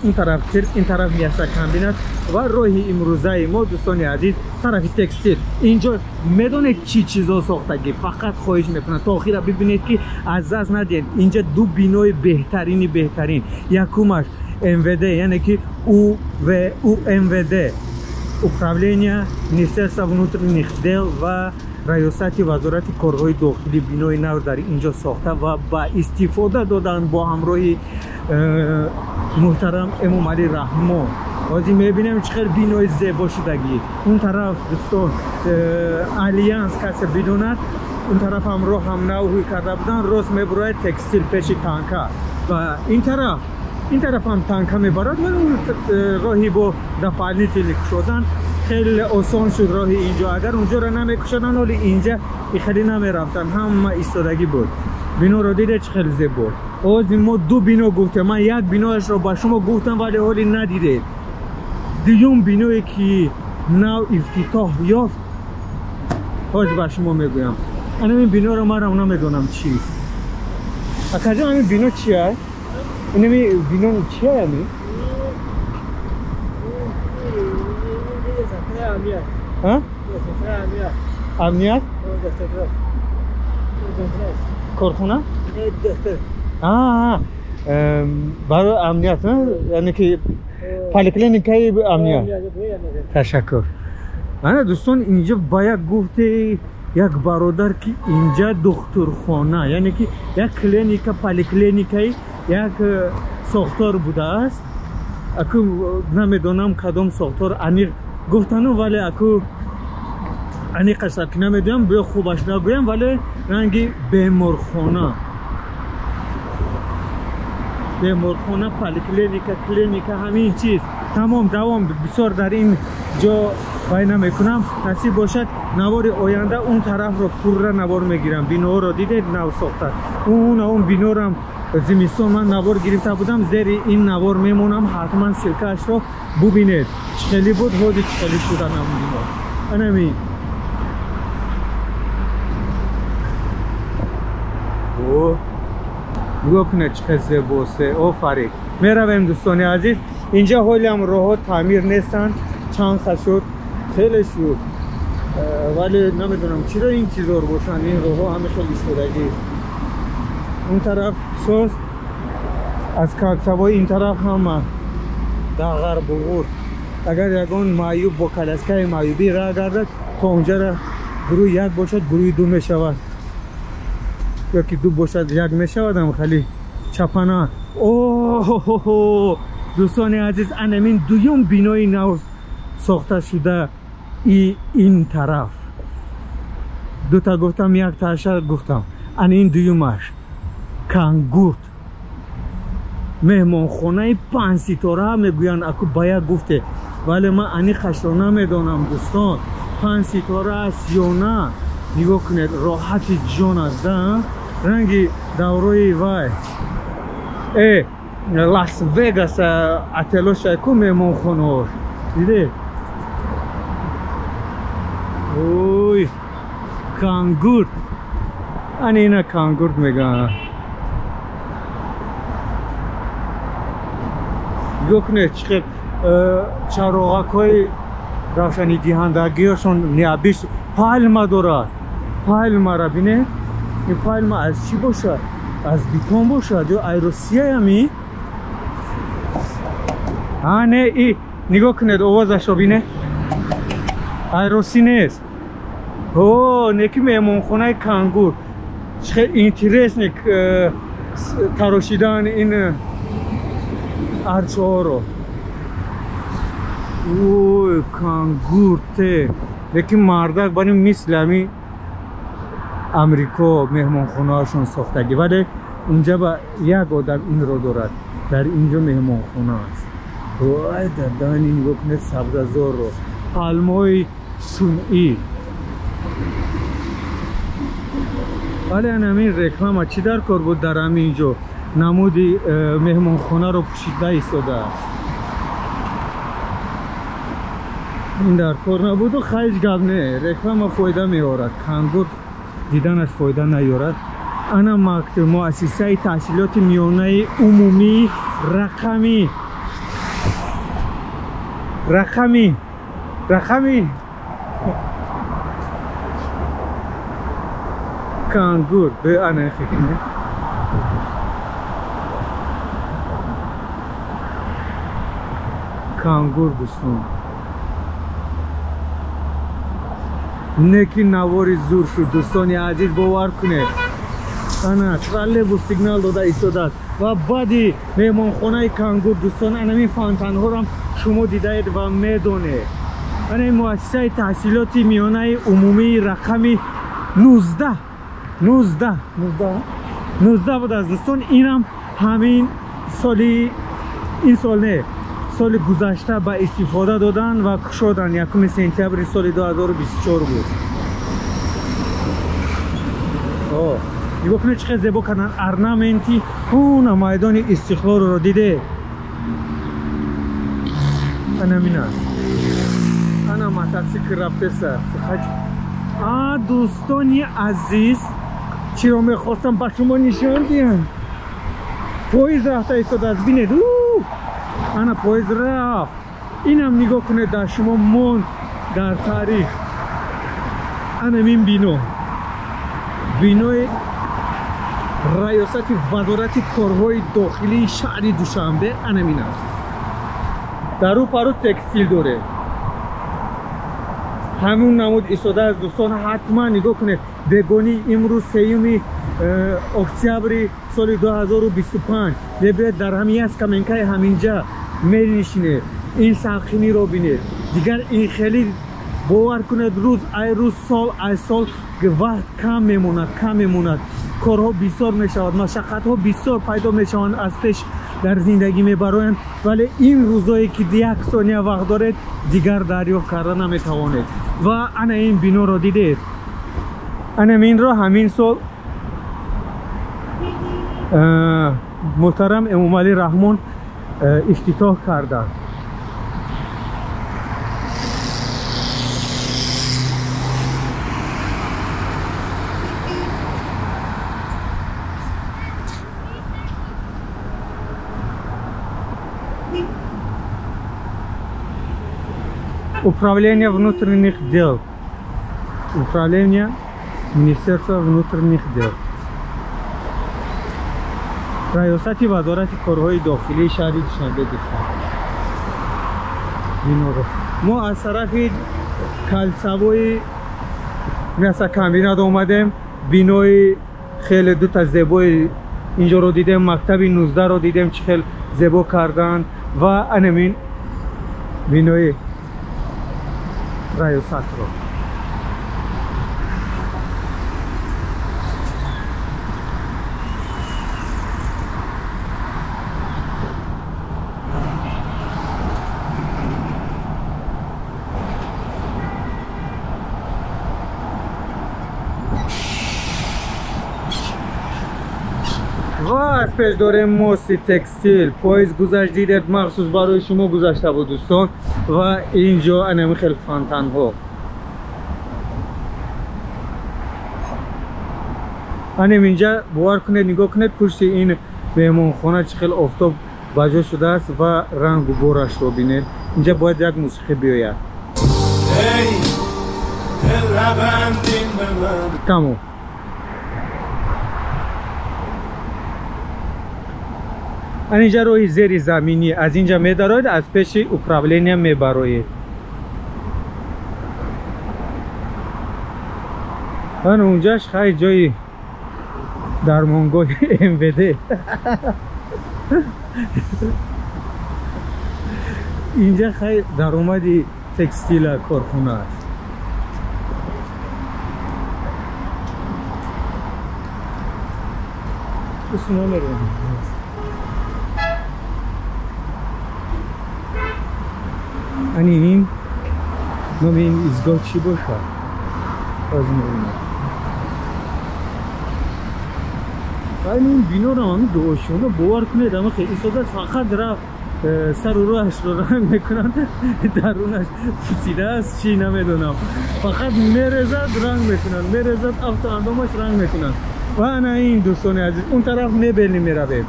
Он тараф цирк, ин тараф мясокомбинат ва роҳи имрӯзаи мо, дӯстони азиз, тарафи текстил. Инҷо медонед чӣ чизо сохтагӣ? Фақат хоҳиш мекунам то охира бибинед, ки аз даст надиҳед. Инҷа ду бинои беҳтарини беҳтарин. Якумаш МВД, яъне ки УМВД, Управление Министерства внутренних дел ва раёсати вазорати корҳои дохилӣ бинои нав дар инҷо сохта ва ба истифода доданд бо ҳамроҳи муҳтарам Эмомалӣ Раҳмон. Ҳозир мебинем чӣ хел бинои зебо шудагӣ. Он тараф, дӯстон, Алянс касе бидонад, он тараф ҳам роҳ ҳам нав ҳуй карда буданд, рост мебурояд текстил пеши танка ва ин тараф ҳам танка мебарад, вале он роҳи бо дополнительный кушодан хеле осон шуд роҳи инҷо. Агар унҷоро намекушоданд, ҳоли инҷа хеле намерафтанд, ҳама истодагӣ буд. Биноро диде чӣ хеле зебо. Ҳозир мо ду бино гуфтем, ман як биноашро ба шумо гуфтам, вале ҳоли надидед. Дуюм биное ки нав ифтитоҳ ёфт, ҳозир ба шумо мегӯям. Ана ин биноро манам намедонам чист. Акаҷон, ҳамин бино чи аст? Инами бино чи аст ами? Амният? Корхона? Барои амният, яъне ки поликлиникаи амният. Ташаккур. Ана дӯстон, инҷо ба як гуфте як бародар, ки инҷа духтурхона, яъне ки як клиника, поликлиникаи як сохтор будааст. Аку намедонам кадом сохтор аниқ гуфтану, вале аку аниқаш ки намедонам, биё хубаш нагӯям, вале ранги беморхона, беморхона, поликлиника, клиника, ҳамин чиз. Тамом, давом. Бисёр дар ин ҷо вай намекунам. Насиб бошад, навори оянда он тарафро пурра навор мегирам. Биноҳоро дидед, нав сохта. Он бинорам зимистон ман навор гирифта будам, зери ин навор мемонам, ҳатман ссилкаашро бубинед. Чӣ хеле буд, ҳозир чӣ хеле шуда нам бино. Анами нигоҳ кунед чӣ хел зебост. Офарин. Меравем, дӯстони азиз. Инҷа ҳолиам роҳҳо таъмир нестанд, чанд ха шуд, хеле шуд, вале намедонам чиро интизор бошанд. Ин роҳҳо ҳама хел истодагӣ. Он тараф соз аз калсавои, ин тараф ҳама дағар буғур. Агар ягон маъюб бо каляскаи маъюбӣ раҳ гардад, то онҷара гурӯҳи як бошад, гурӯҳи ду мешавад, ё ки ду бошад як мешавад. Ам хали чапана. Оҳ, дӯстони азиз, анамин дуюм бинои нав сохта шуда и ин тараф. Дута гуфтам, як таша гуфтам. Ана ин дуюмаш Кангурт, меҳмонхонаи панҷситора мегӯянд. Аку ба як гуфте, вале ман аниқашро намедонам, дӯстон, панҷситора аст ё на. Нигоҳ кунед, роҳати ҷон аст, да ранги даврои вай Лас Вегас отелоша ку меҳмонхонаош дидед. Ой, Кангурт, ана ина Кангурт мегӯянд. Нигоҳ кунед чӣ хел чароғакҳои равшанидиҳандагиашон неабиш. Пальма дорад, пальмара бинед. Ин пальма аз чӣ бошад? Аз бетон бошад ё айросияями? А не, и нигоҳ кунед, овозашро бинед, айроси нест. О, неки меҳмонхонаи Кангур чӣ хел интересный тарошидан ин арчаҳоро. Ой, Кангурте, лекин мардак бари мисли ҳами Амрико меҳмонхонаашон сохтагӣ, вале унҷа ба як одам инро дорад. Дар инҷо меҳмонхона аст. Вай, дадани, нигоҳ кунед сабзазорро, палмои сунъӣ. Вале ҳамин реклама чӣ дар кор буд дар ҳамин ҷо? Намуди меҳмонхонаро пӯшида истодааст. Ин дар кор набуду ҳеҷ гап не, реклама фоида меорад, Кангурт диданаш фоида наёрад. Ана муассисаи таҳсилоти миёнаи умумии рақами Рақами Кангур به انا خکنه Кангур дӯстон неки навори зур шуд дӯстони азиз бовар кунед ана троллейбус сигнал дода истодааст ва баъди меҳмонхонаи Кангур дӯстон анамин фонтанҳоро шумо дидаед ва медонед ана ин муассисаи таҳсилоти миёнаи умумии рақами 19 будааст дӯстон инам ҳамин соли ин сол не соли гузашта ба истифода додан ва кушодан 1 сентябри соли 2024 буд. Нигоҳ кунед чӣ қадр зебо кардан орнаменти ҳуна майдони Истиқлолро диде. Анамин аст. Ана мототсикл рафтеса. Дӯстони азиз, чиро мехостам ба шумо нишон диҳам. Поезд рафта истодааст, бинед. Ана поезд рафт. Инам нигоҳ кунед дар шумо монд дар таърих. Анамин бино. Бинои раёсати вазорати корҳои дохилии шаҳри Душанбе анамин аст. Дар ӯ пару текстил доред. Ҳамун намуд истода аз дӯстон ҳатман нигоҳ кунед. Бегонӣ имрӯз 3 октябри соли 2025 мебиёд дар ҳамин як скаменкаи ҳаминҷа менишинед, ин салқиниро бинед. Дигар ин хеле бовар кунед рӯз ай рӯз, сол ай сол вақт кам мемонад, корҳо бисёр мешавад, машаққатҳо бисёр пайдо мешаванд, аз пеш дар зиндагӣ мебароянд, вале ин рӯзое ки як сония вақт доред дигар дарёфт карда наметавонед. Ва ана ин биноро дидед. Анаминро ҳамин сол муҳтарам Эмомалӣ Раҳмон ифтитоҳ карданд. Управление внутренних дел. Управление Министерства внутренних дел. Раёсати вазорати корҳои дохилии шаҳри Душанбе дӯстон. Биноро мо аз тарафи калсавои мясокомбинат омадем. Бинои хеле дута зебои инҷоро дидем, мактаби 19-ро дидем, чӣ хел зебо карданд ва анамин бинои раёсатро. Ва аз пеш дорем мости текстил. Поезд гузашт, дидед, махсус барои шумо гузашта буд дӯстон. Ва инҷо анами хел фонтанҳо. Анем инҷа бовар кунед, нигоҳ кунед, пушти ин меҳмонхона чӣ хел офтоб баҷо шудааст ва рангу борашро бинед. Инҷа бояд як мусиқӣ биёяд. Тамом. Ан инҷа роҳи зери заминӣ, аз инҷа медароед, аз пеши управления мебароед. Ан унҷаш хай ҷои дармонгоҳи МВД. Инҷа хай даромади текстила корхона аст. Ани ин номи ин изгоҳ чӣ бошад? Боз мебинем. Ин биноро ҳамин дуошона бовар кунед, ама хеле истода фақат рафт сару рӯашро ранг мекунанд, дарунаш пусидааст, чӣ намедонам. Фақат мерезад, ранг мекунанд, мерезад, афту андомаш ранг мекунанд. Ва ана ин дӯстони азиз, он тараф мебелӣ меравем.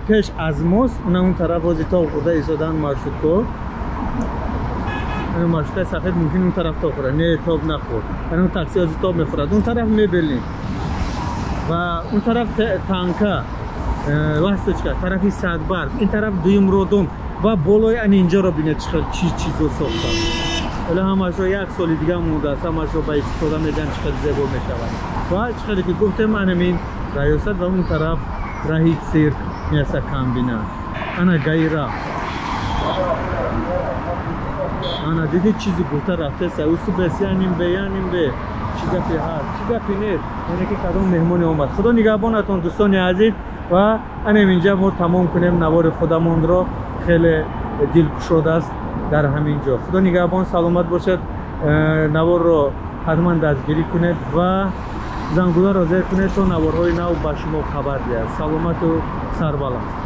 Пеш аз мост, она он тараф ҳозир то хурда истодаанд маршрутко. Маршрутаи сафед мумкин он тараф тоб хӯрад. Не, тоб нахӯрд. Он такси ҳозир тоб мехӯрад. Он тараф мебелин ва он тараф танка ласточка, тарафи Садбарг, ин тараф дуюм родом ва болои ан инҷоро бинед, чӣ чизо сохтанд. Ҳоло ҳамашро як соли дига мондааст, ҳамашро ба истифода медиҳанд, чӣ қадр зебо мешавад. Ва чӣ қадре ки гуфтем, анамин раёсат ва он тараф раҳи цирк, мясокомбинат. Ана гайра. Ана диди чизи гуфта рафтеса, усу бес яним бе, яним бе. Чӣ гапи ҳаст, чӣ гапи нест, яъне ки кадом меҳмоне омад. Худо нигаҳбонатон, дӯстони азиз, ва анем инҷа мо тамом кунем навори худамонро. Хеле дилкушод аст дар ҳамин ҷо. Худо нигаҳбон, саломат бошад. Наворро ҳатман дастгирӣ кунед ва зангуларо зер кунед, то наворҳои нав ба шумо хабар диҳад. Саломату сарбаланд.